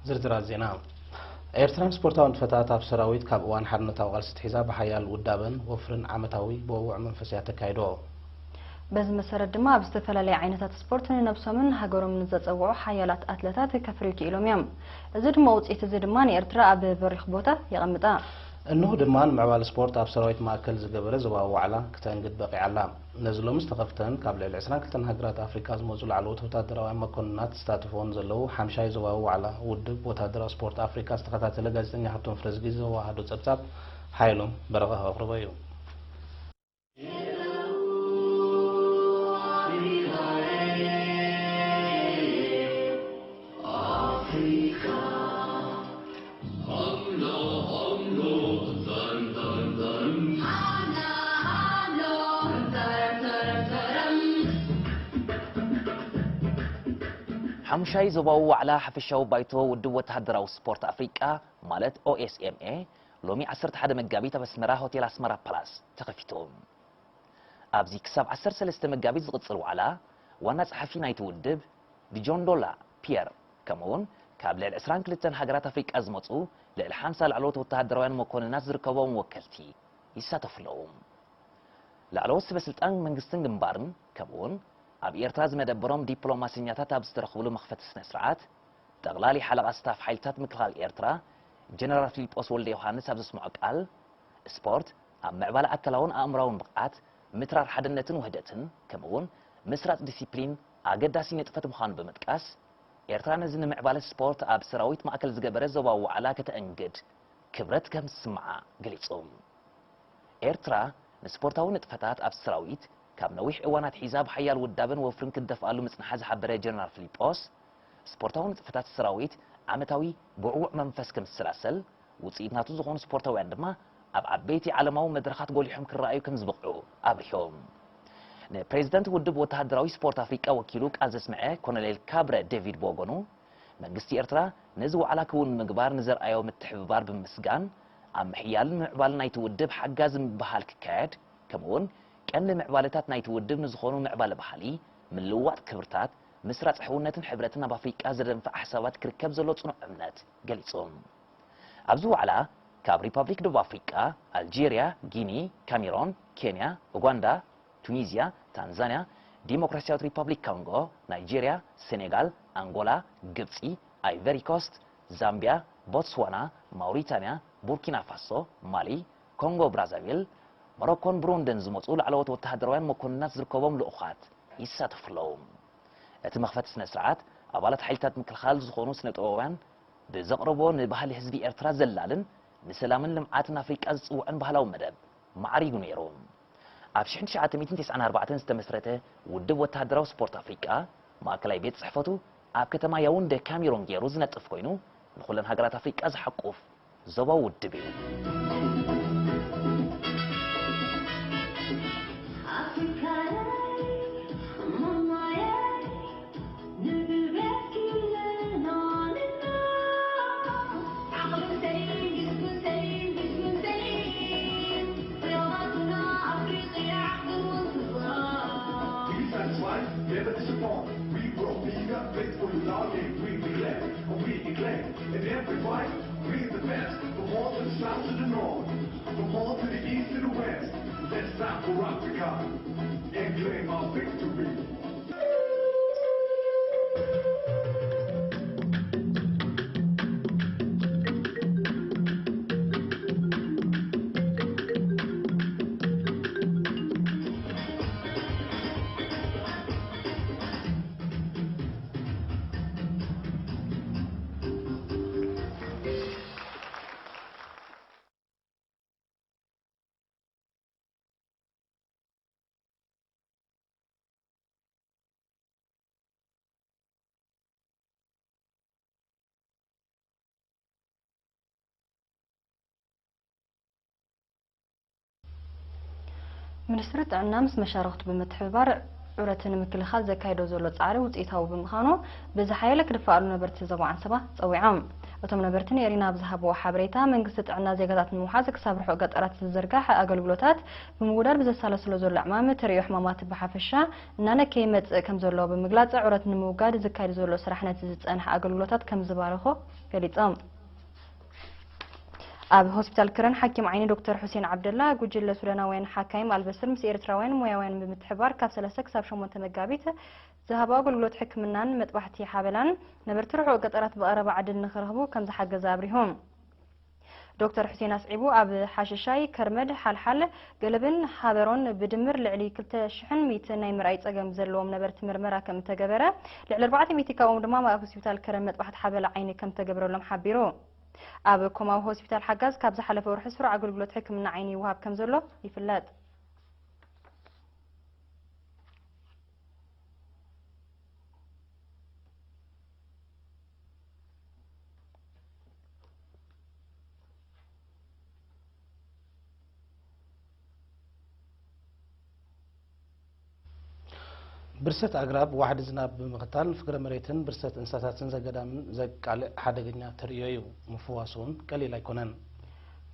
ዝርዝራት ዜና። ኤርትራ ንስፖርታዊ ንጥፈታት ኣብ ሰራዊት ካብ እዋን ሓርነታዊ ቃልሲ ትሒዛ ብሓያል ውዳበን ወፍርን ዓመታዊ ብውዕ መንፈስ እያ ተካይዶ። በዚ መሰረት ድማ ኣብ ዝተፈላለዩ ዓይነታት ስፖርት ንነብሶምን ሃገሮምን ዘጸውዑ ሓያላት ኣትለታት ከፍርዩ ክኢሎም እዮም። እዚ ድማ ውጽኢት እዚ ድማ ንኤርትራ ኣብ በሪኽ ቦታ የቐምጣ። እንሆ ድማ ንምዕባለ ስፖርት ኣብ ሰራዊት ማእከል ዝገበረ ዞባዊ ዋዕላ ክተንግድ በቒዓ ኣላ። ነዚ ሎሚ ዝተኸፍተን ካብ ልዕሊ ዕስራን ክልተን ሃገራት ኣፍሪቃ ዝመጹ ላዕለዎት ወተሃደራውያን መኮንናት ዝሳተፍዎን ዘለዉ ሓምሻይ ዞባዊ ዋዕላ ውድብ ወተሃደራዊ ስፖርት ኣፍሪቃ ዝተኸታተለ ጋዜጠኛ ሃብቶም ፍረዝጊ ዘወሃዶ ጸብጻብ ሓይሎም በረቐ ከቕርቦ እዩ። ሓሙሻይ ዞባዊ ዋዕላ ሓፈሻዊ ባይቶ ውድብ ወተሃደራዊ ስፖርት ኣፍሪቃ፣ ማለት ኦኤስኤምኤ፣ ሎሚ ዓሰርተ ሓደ መጋቢት ኣብ ኣስመራ ሆቴል ኣስመራ ፓላስ ተኸፊቱ። ኣብዚ ክሳብ ዓሰርተ ሰለስተ መጋቢት ዝቕጽል ዋዕላ፣ ዋና ጸሓፊ ናይቲ ውድብ ዲጆንዶላ ፒየር፣ ከምኡውን ካብ ልዕሊ ዕስራን ክልተን ሃገራት ኣፍሪቃ ዝመጹ ልዕሊ ሓምሳ ላዕለዎት ወተሃደራውያን መኮንናት ዝርከቦም ወከልቲ ይሳተፉ ኣለዉ። ላዕለዎት ሰበ ስልጣን መንግስትን ግንባርን፣ ከምኡውን ኣብ ኤርትራ ዝመደበሮም ዲፕሎማሰኛታት ኣብ ዝተረኽብሉ መኽፈቲ ስነ ስርዓት፣ ጠቕላሊ ሓለቓ ስታፍ ሓይልታት ምክልኻል ኤርትራ ጀነራል ፊሊጶስ ወልደ ዮሃንስ ኣብ ዘስምዖ ቃል፣ ስፖርት ኣብ ምዕባለ ኣካላውን ኣእምራውን ብቕዓት፣ ምትራር ሓድነትን ውህደትን፣ ከምኡውን ምስራጽ ዲሲፕሊን ኣገዳሲ ንጥፈት ምዃኑ ብምጥቃስ፣ ኤርትራ ነዚ ንምዕባለ ስፖርት ኣብ ሰራዊት ማእከል ዝገበረ ዞባዊ ዋዕላ ከተእንግድ ክብረት ከም ዝስምዓ ገሊጹ። ኤርትራ ንስፖርታዊ ንጥፈታት ኣብ ሰራዊት ካብ ነዊሕ እዋን ኣትሒዛ ብሓያል ውዳበን ወፍርን ክትደፍኣሉ ምጽንሓ ዝሓበረ ጀነራል ፊሊጶስ፣ ስፖርታዊ ንጥፈታት ሰራዊት ዓመታዊ ብዕዉዕ መንፈስ ከም ዝሰላሰል፣ ውጽኢት ናቱ ዝኾኑ ስፖርታውያን ድማ ኣብ ዓበይቲ ዓለማዊ መድረኻት ጎሊሖም ክረኣዩ ከም ዝበቕዑ ኣብሪሆም። ንፕሬዚደንት ውድብ ወተሃደራዊ ስፖርት ኣፍሪቃ ወኪሉ ቃል ዘስምዐ ኮሎኔል ካብረ ዴቪድ ብወገኑ፣ መንግስቲ ኤርትራ ነዚ ዋዕላ ክውን ንምግባር ንዘርኣዮ ምትሕብባር ብምምስጋን፣ ኣብ ምሕያልን ምምዕባልን ናይቲ ውድብ ሓጋዚ ምብህሃል ክካየድ፣ ከምኡውን ቀንዲ ምዕባለታት ናይቲ ውድብ ንዝኾኑ ምዕባለ ባህሊ፣ ምልውዋጥ ክብርታት፣ ምስራጽ ሕውነትን ሕብረትን ኣብ ኣፍሪቃ ዘደንፍዕ ሓሳባት ክርከብ ዘሎ ጽኑዕ እምነት ገሊጹ። ኣብዚ ዋዕላ ካብ ሪፓብሊክ ደቡብ ኣፍሪቃ፣ ኣልጄርያ፣ ጊኒ፣ ካሜሮን፣ ኬንያ፣ ኡጋንዳ፣ ቱኒዝያ፣ ታንዛንያ፣ ዲሞክራሲያዊት ሪፓብሊክ ኮንጎ፣ ናይጄርያ፣ ሴኔጋል፣ ኣንጎላ፣ ግብጺ፣ ኣይቨሪ ኮስት፣ ዛምቢያ፣ ቦትስዋና፣ ማውሪታንያ፣ ቡርኪና ፋሶ፣ ማሊ፣ ኮንጎ ብራዛቪል፣ ሞሮኮን ብሩንድን ዝመጹ ላዕለዎት ወተሃደራውያን መኮንናት ዝርከቦም ልኡኻት ይሳተፉ ኣለዉ። እቲ መኽፈቲ ስነ ስርዓት፣ ኣባላት ሓይልታት ምክልኻል ዝኾኑ ስነ ጥበባውያን ብዘቕረቦ ንባህሊ ህዝቢ ኤርትራ ዘላልን ንሰላምን ልምዓትን ኣፍሪቃ ዝጽውዕን ባህላዊ መደብ ማዕሪጉ ነይሩ። ኣብ ሽሕን ትሽዓተ ሚእትን ተስዓን ኣርባዕተን ዝተመስረተ ውድብ ወተሃደራዊ ስፖርት ኣፍሪቃ፣ ማእከላይ ቤት ጽሕፈቱ ኣብ ከተማ ያውንደ ካሜሮን ገይሩ ዝነጥፍ ኮይኑ፣ ንኹለን ሃገራት ኣፍሪቃ ዝሓቁፍ ዞባዊ ውድብ እዩ። We satisfy, never disappoint. We grow bigger, faithful, loyal, we declare, and we declare. In every fight, we the best. From north to the south to the north, from north to the east to the west. Let's fight for Africa and claim our victory. ሚኒስትሪ ጥዕና ምስ መሻርኽቱ ብምትሕብባር ዑረት ንምክልኻል ዘካየዶ ዘሎ ጻዕሪ ውጽኢታዊ ብምዃኑ ብዝሓየለ ክድፈኣሉ ነበርቲ ዞባ ዓንሰባ ጸዊዖም። እቶም ነበርቲ ንኤሪና ኣብ ዝሃብዎ ሓበሬታ፣ መንግስቲ ጥዕና ዜጋታት ንምውሓዝ ክሳብ ርሑቕ ገጠራት ዝዝርጋሕ ኣገልግሎታት ብምውዳድ ብዘሳለስሎ ዘሎ ዕማም፣ ተርእዮ ሕማማት ብሓፈሻ እናነከየ ይመጽእ ከም ዘሎ ብምግላጽ፣ ዕውረት ንምውጋድ ዝካየድ ዘሎ ስራሕ ነቲ ዝጸንሐ ኣገልግሎታት ከም ዝባረኾ ገሊጾም። ኣብ ሆስፒታል ክረን ሓኪም ዓይኒ ዶክተር ሑሴን ዓብደላ፣ ጉጅለ ሱዳናውያን ሓካይም ኣልበስር ምስ ኤርትራውያን ሞያውያን ብምትሕባር ካብ ሰለስተ ክሳብ ሸሞንተ መጋቢት ዝሃቦ ኣገልግሎት ሕክምናን መጥባሕቲ ሓበላን ነበርቲ ርሑቕ ገጠራት ብቐረባ ዕድል ንኽረኽቡ ከም ዝሓገዘ ኣብሪሁ። ዶክተር ሑሴን ኣስዒቡ፣ ኣብ ሓሸሻይ፣ ከርመድ፣ ሓልሓል፣ ገለብን ሃበሮን ብድምር ልዕሊ ክልተ ሽሕን ሚእትን ናይ ምርኣይ ጸገም ዘለዎም ነበርቲ ምርመራ ከም እተገበረ፣ ልዕሊ ኣርባዕተ ሚእቲ ካብኦም ድማ ኣብ ሆስፒታል ከረን መጥባሕቲ ሓበላ ዓይኒ ከም እተገብረሎም ሓቢሩ። ኣብ ኮማዊ ሆስፒታል ሓጋዝ ካብ ዝሓለፈ ወርሒ ስሩዕ ኣገልግሎት ሕክምና ዓይኒ ይወሃብ ከም ዘሎ ይፍለጥ። ብርሰት ኣግራብ ዋሕዲ ዝናብ ብምኽታል ፍግረ መሬትን ብርሰት እንስሳታትን ዘገዳምን ዘቃልዕ ሓደገኛ ተርእዮ እዩ። ምፍዋሱ እውን ቀሊል ኣይኮነን።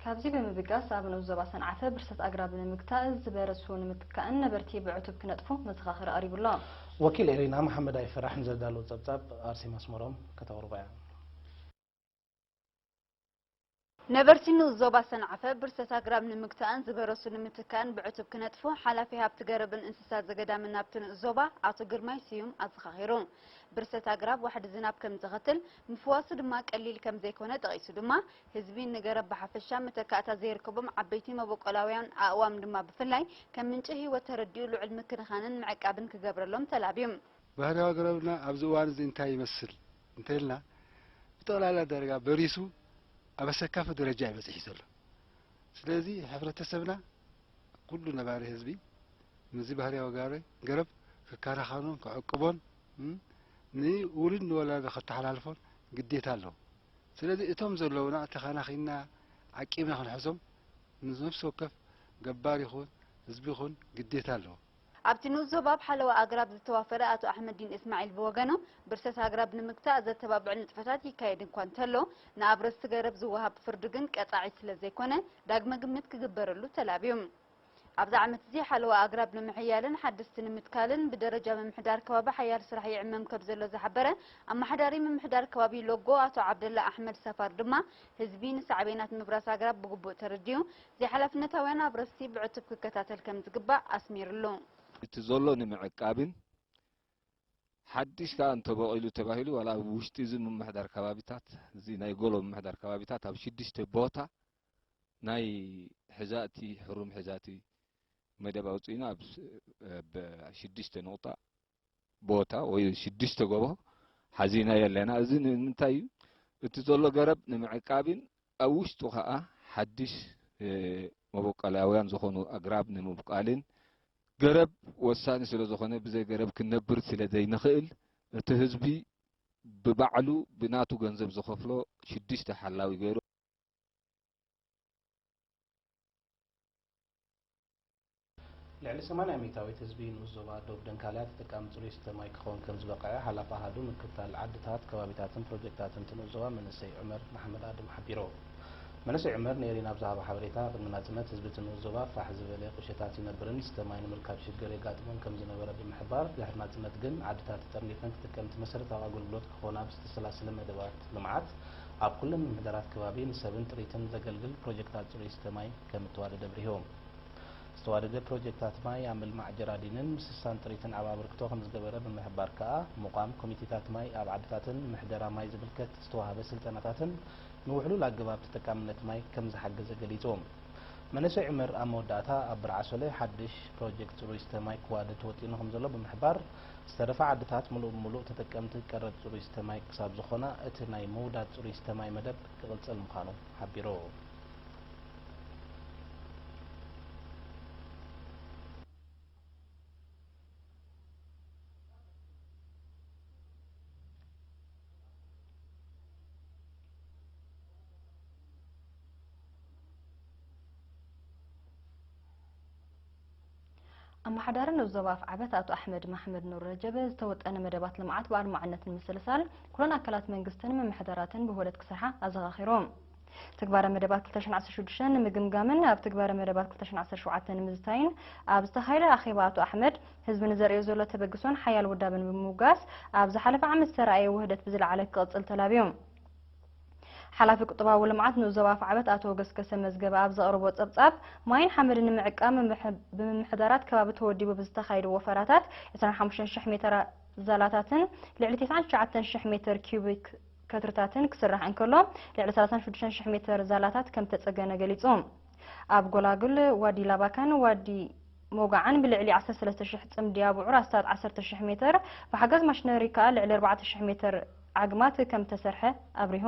ካብዚ ብምብጋስ ኣብ ንኡስ ዞባ ሰንዓፈ ብርሰት ኣግራብ ንምግታእ ዝበረሱ ንምትካእን ነበርቲ ብዕቱብ ክነጥፉ መዘኻኸሪ ቀሪቡ ኣሎ። ወኪል ኤሪና መሓመድ ኣይፈራሕ ንዘዳለዎ ጸብጻብ ኣርሴማ ኣስመሮም ከተቕርቦ እያ። ነበርቲ ንኡስ ዞባ ሰንዓፈ ብርሰት ኣግራብ ንምግታእን ዝበረሱ ንምትካእን ብዕቱብ ክነጥፉ ሓላፊ ሃብቲ ገረብን እንስሳት ዘገዳምን ናብቲ ንኡስ ዞባ ኣቶ ግርማይ ስዩም ኣዘኻኺሩ። ብርሰት ኣግራብ ዋሕዲ ዝናብ ከም ዘኸትል ምፍዋሱ ድማ ቀሊል ከም ዘይኮነ ጠቒሱ ድማ ህዝቢ ንገረብ ብሓፈሻ መተካእታ ዘይርከቦም ዓበይቲ መበቆላውያን ኣእዋም ድማ ብፍላይ ከም ምንጪ ህይወት ተረዲኡ ልዑል ምክንኻንን ምዕቃብን ክገብረሎም ተላብዩ። ባህርያዊ ኣግራብና ኣብዚ እዋን እዚ እንታይ ይመስል እንተልና ብጠቕላላ ዳርጋ በሪሱ ኣብ ኣሰካፊ ደረጃ እዩ በፂሑ ዘሎ። ስለዚ ሕብረተሰብና ኩሉ ነባሪ ህዝቢ ነዚ ባህርያዊ ገረብ ክከናኸኖን ክዕቅቦን ንውሉድ ንወላዶ ከተሓላልፎን ግዴታ ኣለዎ። ስለዚ እቶም ዘለዉና ተኸናኺንና ዓቂብና ክንሕዞም ንነፍሲ ወከፍ ገባር ይኹን ህዝቢ ይኹን ግዴታ ኣለዎ። ኣብቲ ንኡስ ዞባ ኣብ ሓለዋ ኣግራብ ዝተዋፈረ ኣቶ ኣሕመዲን እስማዒል ብወገኑ፣ ብርሰት ኣግራብ ንምግታእ ዘተባብዕ ንጥፈታት ይካየድ እኳ እንተሎ፣ ንኣብረስቲ ገረብ ዝወሃብ ፍርዲ ግን ቀጻዒ ስለ ዘይኮነ፣ ዳግመ ግምት ክግበረሉ ተላብዩ። ኣብዚ ዓመት እዚ ሓለዋ ኣግራብ ንምሕያልን ሓደስቲ ንምትካልን ብደረጃ ምምሕዳር ከባቢ ሓያል ስራሕ ይዕመም ከም ዘሎ ዝሓበረ ኣመሓዳሪ ምምሕዳር ከባቢ ሎጎ ኣቶ ዓብደላ ኣሕመድ ሰፋር ድማ፣ ህዝቢ ንሳዕቤናት ምብራስ ኣግራብ ብግቡእ ተረዲኡ፣ ዘይሓላፍነታውያን ኣብረስቲ ብዕቱብ ክከታተል ከም ዝግባእ ኣስሚርሉ። እቲ ዘሎ ንምዕቃብን ሓድሽ ከኣ እንተበቒሉ ተባሂሉ ዋላ ኣብ ውሽጢ እዚ ምምሕዳር ከባቢታት እዚ ናይ ጎሎ ምምሕዳር ከባቢታት ኣብ ሽዱሽተ ቦታ ናይ ሕዛእቲ ሕሩም ሕዛእቲ መደብ ኣውፂእና ኣብ ሽዱሽተ ንቑጣ ቦታ ወይ ሽዱሽተ ጎቦ ሓዚናዮ ኣለና። እዚ ንምንታይ እዩ? እቲ ዘሎ ገረብ ንምዕቃብን ኣብ ውሽጡ ከዓ ሓድሽ መበቆላውያን ዝኾኑ ኣግራብ ንምብቋልን ገረብ ወሳኒ ስለ ዝኾነ ብዘይ ገረብ ክንነብር ስለ ዘይንኽእል እቲ ህዝቢ ብባዕሉ ብናቱ ገንዘብ ዝኸፍሎ ሽዱሽተ ሓላዊ ገይሩ ልዕሊ ሰማንያ ሚእታዊት ህዝቢ ንኡስ ዞባ ዶብ ደንካልያ ተጠቃሚ ጽሩይ ዝስተ ማይ ክኸውን ከም ዝበቕዐ ሓላፊ ኣሃዱ ምክትታል ዓድታት፣ ከባቢታትን ፕሮጀክታትን እቲ ንኡስ ዞባ መንእሰይ ዑመር መሓመድ ኣደም ሓቢሩ። መንእሰይ ዑመር ንኤሪና ኣብ ዝሃቦ ሓበሬታ፣ ቅድሚ ናጽነት ህዝቢ እቲ ንኡስ ዞባ ፋሕ ዝበለ ቁሸታት ይነብርን ዝስተ ማይ ንምርካብ ሽግር የጋጥሞን ከም ዝነበረ ብምሕባር፣ ድሕሪ ናጽነት ግን ዓድታት ተጠርኒፈን ተጠቀምቲ መሰረታዊ ኣገልግሎት ክኾና ብዝተሰላሰለ መደባት ልምዓት ኣብ ኩለን ምምሕዳራት ከባቢ ንሰብን ጥሪትን ዘገልግል ፕሮጀክታት ጽሩይ ዝስተ ማይ ከም እተዋደደ ኣብሪሁ። ዝተዋደደ ፕሮጀክታት ማይ ኣብ ምልማዕ ጀራዲንን ምስሳን ጥሪትን ዓቢ ኣበርክቶ ከም ዝገበረ ብምሕባር ከኣ፣ ምቋም ኮሚቴታት ማይ ኣብ ዓድታትን ምሕደራ ማይ ዝምልከት ዝተዋህበ ስልጠናታትን ንውሕሉል ኣገባብ ተጠቃምነት ማይ ከም ዝሓገዘ ገሊጹ። መንእሰይ ዑመር ኣብ መወዳእታ ኣብ ብርዓሶለ ሓድሽ ፕሮጀክት ጽሩይ ዝስተ ማይ ክዋደ ተወጢኑ ከም ዘሎ ብምሕባር፣ ዝተረፋ ዓድታት ምሉእ ብምሉእ ተጠቀምቲ ቀረብ ጽሩይ ዝስተ ማይ ክሳብ ዝኾና እቲ ናይ ምውዳድ ጽሩይ ዝስተ ማይ መደብ ክቕጽል ምዃኑ ሓቢሩ። ኣመሓዳሪ ንኡስ ዞባ ኣፍዓበት ኣቶ ኣሕመድ ማሕመድ ኑር ረጀብ ዝተወጠነ መደባት ልምዓት ብኣድማዕነት ንምስልሳል ኩለን ኣካላት መንግስትን ምምሕዳራትን ብውህደት ክሰርሓ ኣዘኻኺሩ። ትግባረ መደባት ክልተ ሽሕን ዓሰርተ ሽዱሽተን ንምግምጋምን ኣብ ትግባረ መደባት ክልተ ሽሕን ዓሰርተ ሸውዓተን ንምዝታይን ኣብ ዝተኻየደ ኣኼባ ኣቶ ኣሕመድ ህዝቢ ንዘርእዮ ዘሎ ተበግሶን ሓያል ውዳበን ብምውጋስ ኣብ ዝሓለፈ ዓመት ዝተረኣየ ውህደት ብዝለዓለ ክቕፅል ተላብዩ። ሓላፊ ቁጠባዊ ልምዓት ንኡስ ዞባ ኣፍዓበት ኣቶ ገስገሰ መዝገበ ኣብ ዘቕረቦ ጸብጻብ፣ ማይን ሓመድን ንምዕቃብ ብምምሕዳራት ከባቢ ተወዲቡ ብዝተኻየዱ ወፈራታት ዕስራን ሓሙሽተን ሽሕ ሜተር ዛላታትን ልዕሊ ተስዓን ትሽዓተን ሽሕ ሜተር ኪዩቢክ ከትርታትን ክስራሕ እንከሎ፣ ልዕሊ ሰላሳን ሽዱሽተን ሽሕ ሜተር ዛላታት ከም ተጸገነ ገሊጹ። ኣብ ጎላጉል፣ ዋዲ ላባካን ዋዲ ሞጋዓን ብልዕሊ ዓሰርተ ሰለስተ ሽሕ ጽምዲ ኣብዑር ኣስታት ዓሰርተ ሽሕ ሜተር፣ ብሓገዝ ማሽነሪ ከኣ ልዕሊ ኣርባዕተ ሽሕ ሜተር ዓግማት ከም ተሰርሐ ኣብሪሁ።